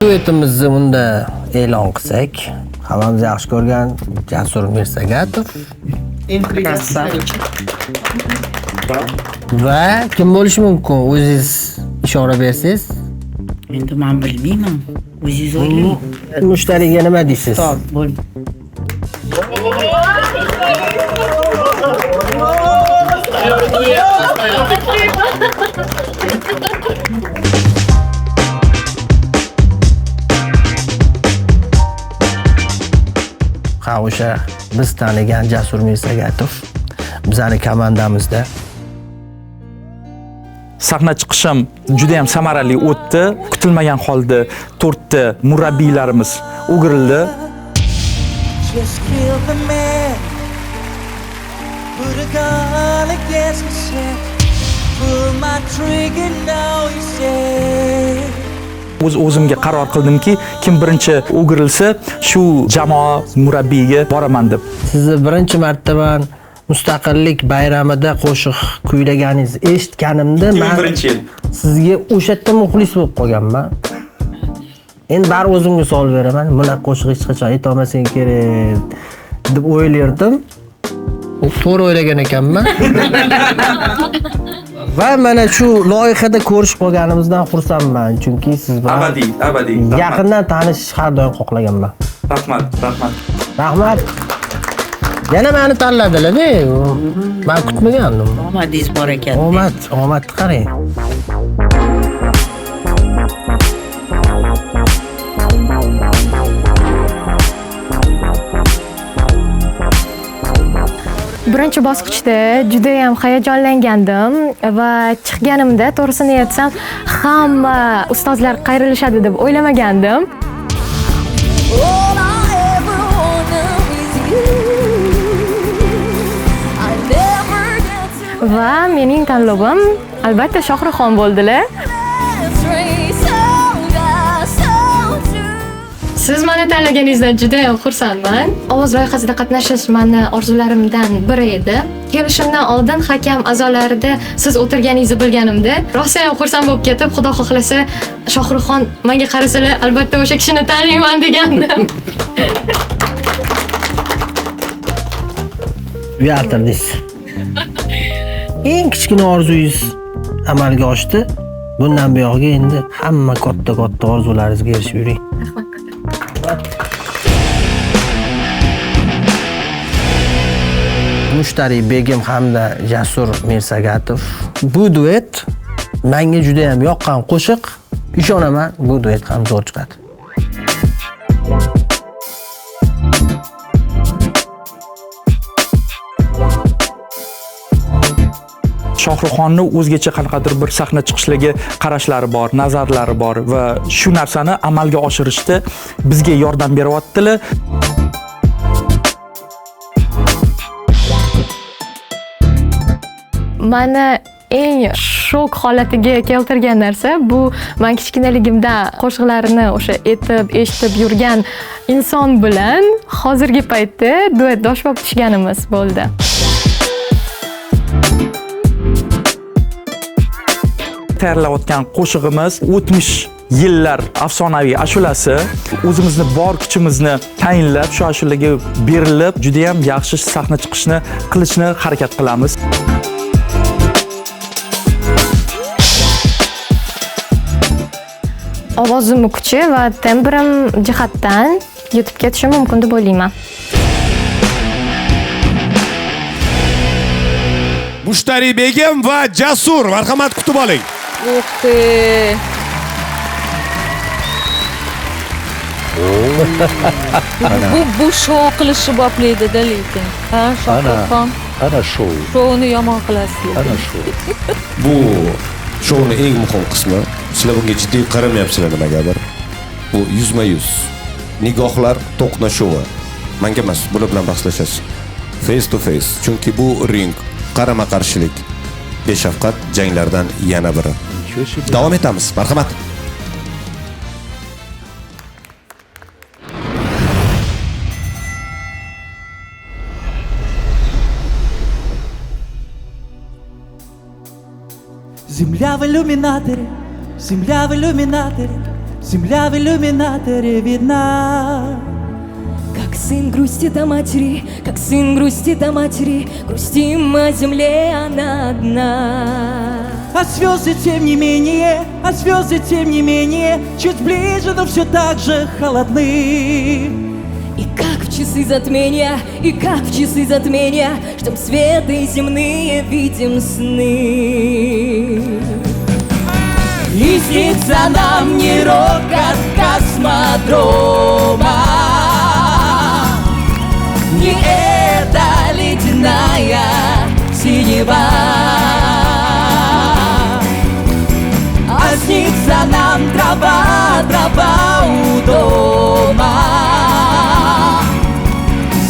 Duetimizni unda e'lon qilsak, hammamiz yaxshi ko'rgan Jasur Mirsagatov va kim bo'lishi mumkin? O'zingiz ishora bersangiz. Endi men bilmayman. O'zingiz o'ylang. Mushtariga nima deysiz? Stop, bo'l. Ha, o'sha biz tanigan Jasur Mirsagatov bizani komandamizda. Sahna chiqishim juda ham samarali o'tdi. Kutilmagan holda to'rtta murabbiylarimiz o'girildi. Just killed the man. Put a gun against his head. Pull my trigger, now he's dead. O'z o'zimga qaror qildimki, kim birinchi o'girilsa, shu jamoa murabbiyiga boraman deb. Sizni birinchi marta man mustaqillik bayramida qo'shiq kuylaganingizni eshitganimda man 2001-yil. Sizga o'sha yerda muxlis bo'lib qolganman. Endi bari o'zimga savol beraman, bunaqa qo'shiq hech qachon aytolmasang kerak deb o'ylardim. To'g'ri o'ylagan ekanman. Va mana shu loyihada ko'rishib qolganimizdan xursandman, chunki siz bilan Abadiy, abadiy. yaqindan tanishishni har doim xohlaganman. Rahmat, rahmat. Rahmat. Yana meni tanladilar-da. Men kutmagandim. Omadingiz bor ekan. Omad, omadni qarang. Birinchi bosqichda juda ham hayajonlangandim va chiqqanimda, to'g'risini aytsam, hamma ustozlar qayrilishadi deb o'ylamagandim. All I ever wanted is you. I never get to Va mening tanlovim albatta Shohruxxon bo'ldilar. race. Oh God, so true. Siz meni tanlaganingizdan juda ham xursandman. Ovoz loyihasida qatnashish meni orzularimdan biri edi. Kelishimdan oldin hakam a'zolarida siz o'tirganingizni bilganimda rosa ham xursand bo'lib ketib, Xudo xohlasa Shohruxxon menga qarasalar, albatta o'sha kishini taniyman degandim. Uyaltirdingiz. Eng kichkina orzungiz amalga oshdi. Bundan buyog'iga endi hamma katta-katta orzularingizga erishib yuring. Mushtariy Begim hamda Jasur Mirsagatov. Bu duet menga juda ham yoqqan qo'shiq. Ishonaman, bu duet ham zo'r chiqadi. Shohruxxonni o'zgacha qanaqadir bir sahna chiqishlariga qarashlari bor, nazarlari bor va shu narsani amalga oshirishda bizga yordam beryaptilar. Mani eng shok holatiga keltirgan narsa bu men kichkinaligimda qo'shiqlarini o'sha aytib, eshitib yurgan inson bilan hozirgi paytda duetdosh bo'lib tushganimiz bo'ldi. Tayyorlayotgan qo'shig'imiz o'tmish yillar afsonaviy ashulasi. O'zimizni bor kuchimizni tayinlab, shu ashulaga berilib, juda ham yaxshi sahna chiqishni qilishni harakat qilamiz. Ovozim kuchi va tembrim jihatdan yutib ketishim mumkin deb o'ylayman. Mushtariy Begim va Jasur, marhamat, kutib oling. Ух ты! Bu shou qilishni boplaydi-da lekin. Ha, Shohruxxon. Ana shou. Shouni yomon qilasiz. Ana shou. Bu shouni eng muhim qismi. Sizlar bunga jiddiy qaramayapsizlar nimagadir. Bu yuzma-yuz. Nigohlar to'qnashuvi. Menga emas, bular bilan bahslashasiz. Face to face. Chunki bu ring, qarama-qarshilik, beshafqat janglardan yana biri. Davom etamiz. Marhamat. Земля в иллюминаторе, земля в иллюминаторе, земля в иллюминаторе видна. Как сын грустит о матери, как сын грустит о матери, грустим о земле, она одна. А звезды тем не менее, а звезды тем не менее, чуть ближе, но все так же холодны. И как в часы затмения, и как в часы затмения, ждем света и земные видим сны. И снится нам не рокот космодрома, не эта ледяная синева, а снится нам трава, трава у дома,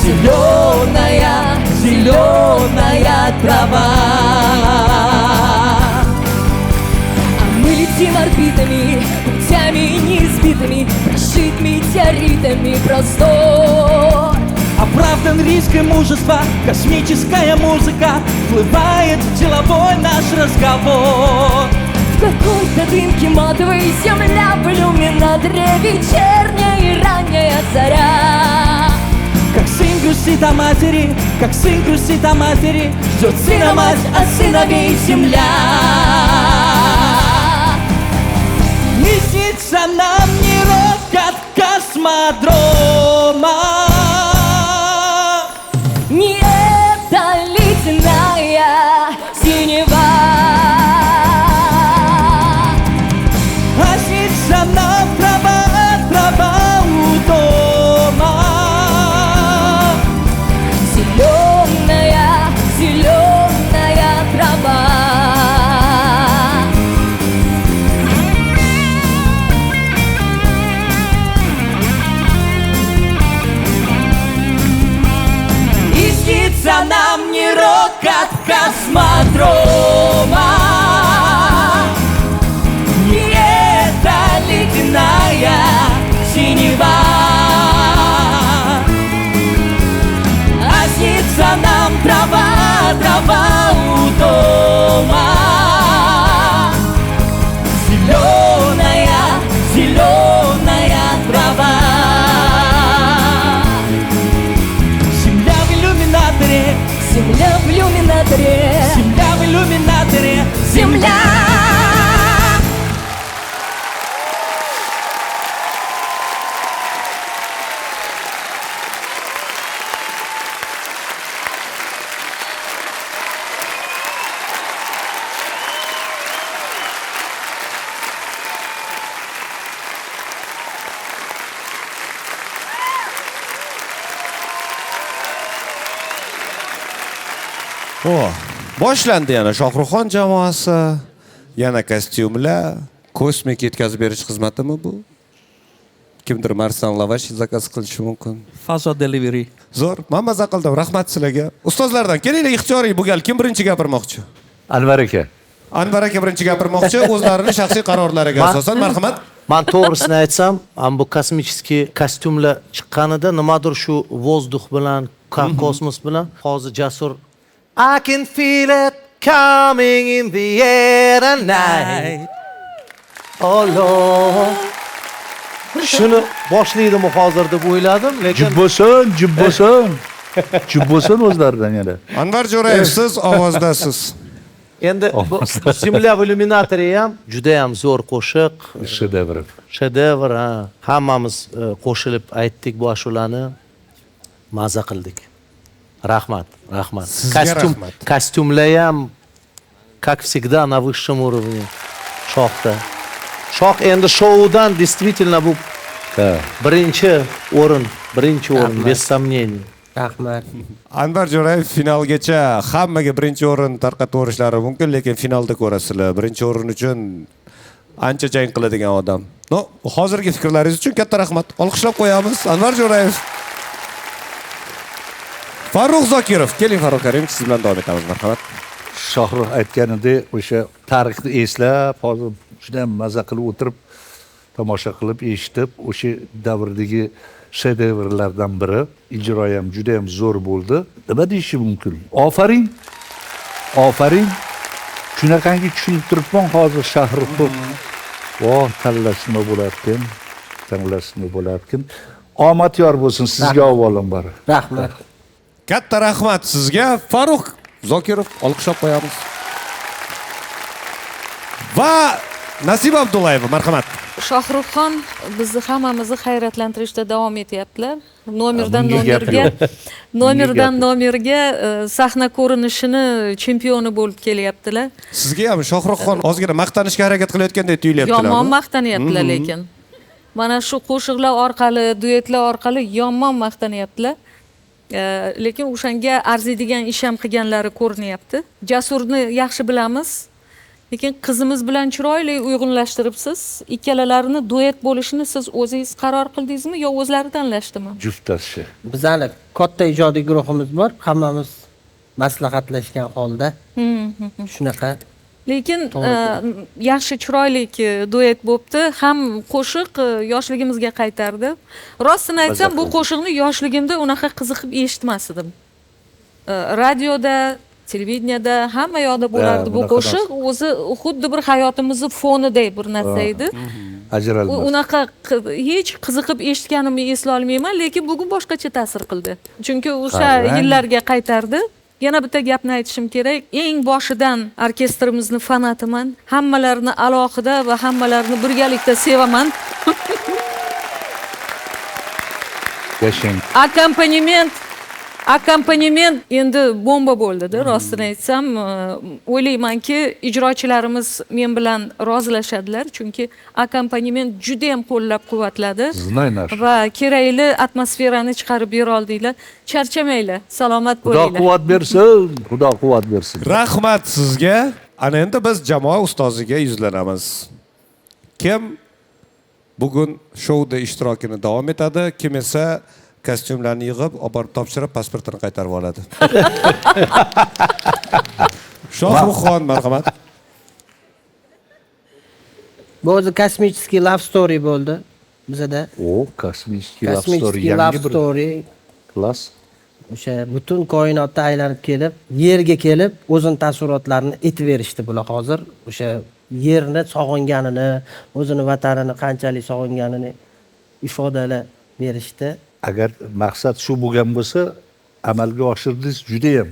зеленая, зеленая трава. А мы летим орбитами, путями неизбитыми, прошит метеоритами простор. Оправдан риск и мужество, космическая музыка вплывает в деловой наш разговор. В какой-то дымке матовой земля в иллюминаторе, вечерняя и ранняя заря. Как сын грустит о матери, как сын грустит о матери, ждет сына мать, а сыновей земля. Не снится нам ни рокот космодрома, не эта ледяная синева, а снится нам трава, трава у дома, зеленая, зеленая трава. И снится нам не рокот космодрома, не эта ледяная синева, а снится нам трава, трава у дома, зеленая, зеленая трава. Земля в иллюминаторе, земля в иллюминаторе, земля в иллюминаторе, земля. O, boshlandi yana Shohruxxon jamoasi, yana kostyumlar, kosmik yetkazib berish xizmatimi bu? Kimdir Marsdan lavash zakaz qilishi mumkin. Fazo delivery. Zo'r, men maza qildim. Rahmat sizlarga. Ustozlardan kelinglar, ixtiyoriy bu gal kim birinchi gapirmoqchi? Anvar aka. Anvar aka birinchi gapirmoqchi, o'zlarining shaxsiy qarorlariga asosan. Marhamat. Man to'g'risini aytsam, bu kosmический kostyumlar chiqqanida nimadir shu воздух bilan, kosmos bilan hozir Jasur I can feel it coming in the air at night. Oh Lord. Shuni boshlaydimi hozir deb o'yladim, lekin Jubbosin, jubbosin. Jubbosin o'zlaridan yana. Anvar Jo'rayev, siz ovozdasiz. Endi Zemlya v иллюминаторе ham juda ham zo'r qo'shiq. Shedevr. Shedevr, ha. Hammamiz qo'shilib aytdik bu ashulani. Maza qildik. Rahmat, rahmat. Kostyum, kostyumlar ham, как всегда, на высшем уровне. Shohda. Shoh endi shoudan действительно bu birinchi o'rin, birinchi o'rin, без сомнений. Rahmat. Anvar Jo'rayev finalgacha hammaga birinchi o'rin tarqatib yuborishlari mumkin, lekin finalda ko'rasizlar. Birinchi o'rin uchun ancha jang qiladigan odam. No, hozirgi fikrlaringiz uchun katta rahmat. Olqishlab qo'yamiz Anvar Jo'rayev. Farruh Zokirov, keling Farruh Karimov, siz bilan davom etamiz, marhamat. Shohrux aytganidek, o'sha tarixni eslab, hozir juda ham maza qilib o'tirib, tomosha qilib, eshitib, o'sha davrdagi shedevrlardan biri, ijro ham juda ham zo'r bo'ldi. Nima deyishi mumkin? Ofarin. Ofarin. Shunaqangi tushunib turibman hozir Shahruxni. Voh, tanlash nima bo'larkan? Tanlash nima bo'larkan? Omad yor bo'lsin sizga avvalambor. Rahmat. Katta rahmat sizga Farruh Zokirov, olqishlab qo'yamiz. Va Nasiba Abdullayeva, marhamat. Shohruxxon bizni hammamizni hayratlantirishda davom etyaptilar. Nomerdan nomerga, nomerdan nomerga sahna ko'rinishini chempioni bo'lib kelyaptilar. Sizga ham Shohruxxon ozgina maqtanishga harakat qilayotgandek tuyulyaptilar. Yomon maqtanyaptilar lekin. Mana shu qo'shiqlar orqali, duetlar orqali yomon maqtanyaptilar. Lekin o'shanga arziydigan ish ham qilganlari ko'rinyapti. Jasurni yaxshi bilamiz. Lekin qizimiz bilan chiroyli uyg'unlashtiribsiz. Ikkalalarini duet bo'lishini siz o'zingiz qaror qildingizmi yo o'zlari tanlashdimi? Juftlashi. Bizani katta ijodiy guruhimiz bor, hammamiz maslahatlashgan holda shunaqa. Lekin yaxshi chiroyli duet bo'pti. Ham qo'shiq yoshligimizga qaytardi. Rostini aytsam, bu qo'shiqni yoshligimda unaqa qiziqib eshitmas edim. Radioda, televideniyada, hamma yoqda bo'lardi bu qo'shiq. O'zi xuddi bir hayotimizni fonidek bir narsa edi. Ajralmas. Unaqa hech qiziqib eshitganimni esla olmayman, lekin bugun boshqacha ta'sir qildi. Chunki o'sha yillarga qaytardi. Yana bitta gapni aytishim kerak. Eng boshidan orkestrimizni fanatiman. Hammalarini alohida va hammalarini birgalikda sevaman. Yashang. Akkompaniment endi bomba bo'ldi-da, rostini aytsam, o'ylaymanki, ijrochilarimiz men bilan rozilashadilar, chunki akkompaniment juda ham qo'llab-quvvatladi va kerakli atmosferani chiqarib bera oldinglar. Charchamanglar, salomat bo'linglar. Xudo quvvat bersin, Xudo quvvat bersin. Rahmat sizga. Ana endi biz jamoa ustoziga yuzlanamiz. Kim bugun shouda ishtirokini davom etadi, kim esa kostyumlarni yig'ib, olib borib topshirib, pasportini qaytarib oladi. Shohruxxon, marhamat. Bu o'zi kosmический love story bo'ldi bizada. O, kosmический love story, yangi bir klass. O'sha butun koinotda aylanib kelib, yerga kelib, o'zini taassurotlarini aytib berishdi bular hozir. O'sha yerni sog'inganini, o'zini vatanini qanchalik sog'inganini ifodalab berishdi. Agar maqsad shu bo'lgan bo'lsa, amalga oshirdingiz, juda ham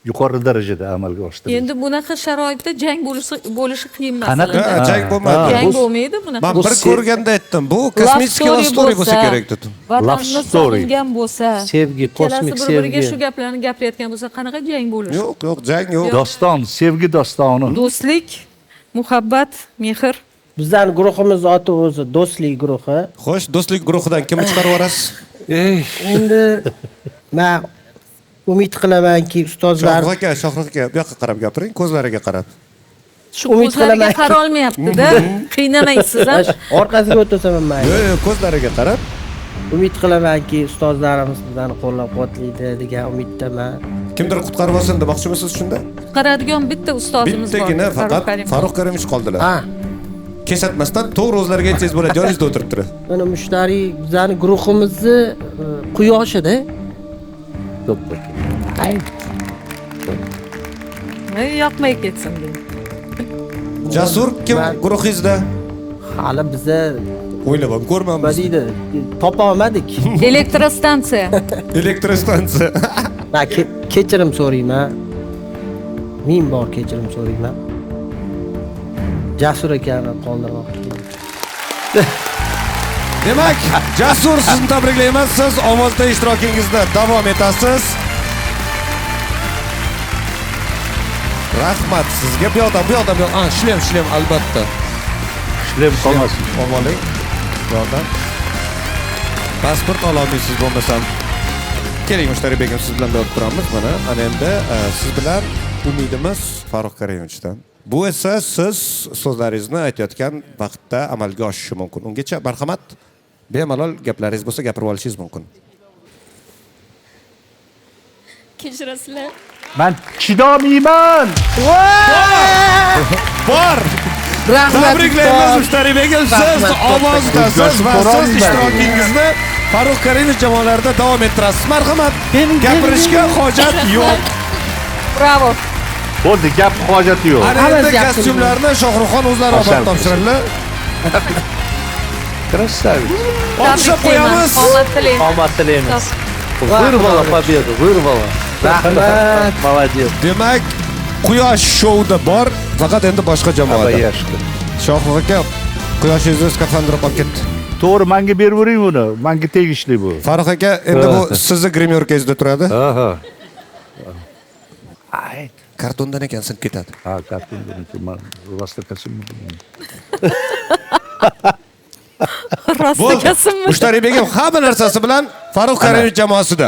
yuqori darajada amalga oshirdingiz. Endi bunaqa sharoitda jang bo'lishi qiyin masala. Jang bo'lmaydi. Jang bo'lmaydi bunaqa. Men bir ko'rganda aytdim, bu kosmik love story bo'lsa kerak dedim. Love story bo'lsa, sevgi, kosmik sevgi. Bir-biriga shu gaplarni gapirayotgan bo'lsa, qanaqa jang bo'lishi? Yo'q, yo'q, jang yo'q. Doston, sevgi dostoni. Do'stlik, muhabbat, mehr. Bizning guruhimiz oti o'zi do'stlik guruhi. Xo'sh, do'stlik guruhidan kimni chiqarib yuborasiz? Endi men umid qilamanki, ustozlar Shohruh aka, bu yoqqa qarab gapiring, ko'zlariga qarab. Shu ko'zlariga qara olmayapti-da, qiynamaysiz a? Orqasiga o'tirsam ham mayli. Yo'q, yo'q, ko'zlariga qarab. Umid qilamanki, ustozlarimiz bizani qo'llab-quvvatlaydi degan umiddaman. Kimdir qutqarib olsin demoqchimisiz shunda? Qutqaradigan bitta ustozimiz bor. Bittagina faqat Farruh Karimovich qoldilar. Ha. Kesatmasdan to'g'ri o'zlariga aytsangiz bo'ladi, yoningizda o'tirib turib. Mana mushtariy bizning guruhimizni quyoshida. Yoqmay ketsin deydi. Jasur kim guruhingizda? Hali biza o'ylab ham ko'rmamiz. Deydi, topa olmadik. Elektrostansiya. Elektrostansiya. Men kechirim so'rayman. Ming bor kechirim so'rayman. Jasur akani qoldirmoqchiman. Demak, Jasur, sizni tabriklaymiz. Siz ovozda ishtirokingizda davom etasiz. Rahmat sizga. Bu yoqdan, bu yoqdan, bu yoqdan. Shlem, shlem albatta. Shlem qolmasin. Oling. Bu yoqdan. Pasport ola olmaysiz bo'lmasam. Keling, Mushtari begim, siz bilan bu yoqda turamiz. Mana, ana endi siz bilan umidimiz Farruh Karimovichdan. Bu esa siz so'zlaringizni aytayotgan vaqtda amalga oshishi mumkin. Ungacha marhamat, bemalol gaplaringiz bo'lsa gapirib olishingiz mumkin. Kechirasizlar. Men chidolmayman. Bor. Tabriklaymiz Mushtari begim, siz ovozdasiz va siz ishtirokingizni Farruh Karimovich jamoalarida davom ettirasiz. Marhamat, gapirishga hojat yo'q. Bravo. Bo'ldi, gap hojati yo'q. Ana endi kostyumlarni Shohruxxon o'zlari olib borib topshiradilar. Красавец. Olqishlab qo'yamiz. Omad tilaymiz. Omad tilaymiz. Вырвала победу, вырвала. Rahmat. Молодец. Demak, Quyosh shouda bor, faqat endi boshqa jamoada. Abayashka. Shohrux aka, Quyoshingizni skafandr qolib ketdi. To'g'ri, menga berib yuboring uni. Menga tegishli bu. Farruh aka, endi bu sizni grimyorkangizda turadi. Aha. Kartondan ekan, sinib ketadi. Ha, kartondan ekan. Man rost ekanmi? Rost Bo'ldi. ekansinmi? Mushtariy begim hamma narsasi bilan Farruh Karimov jamoasida.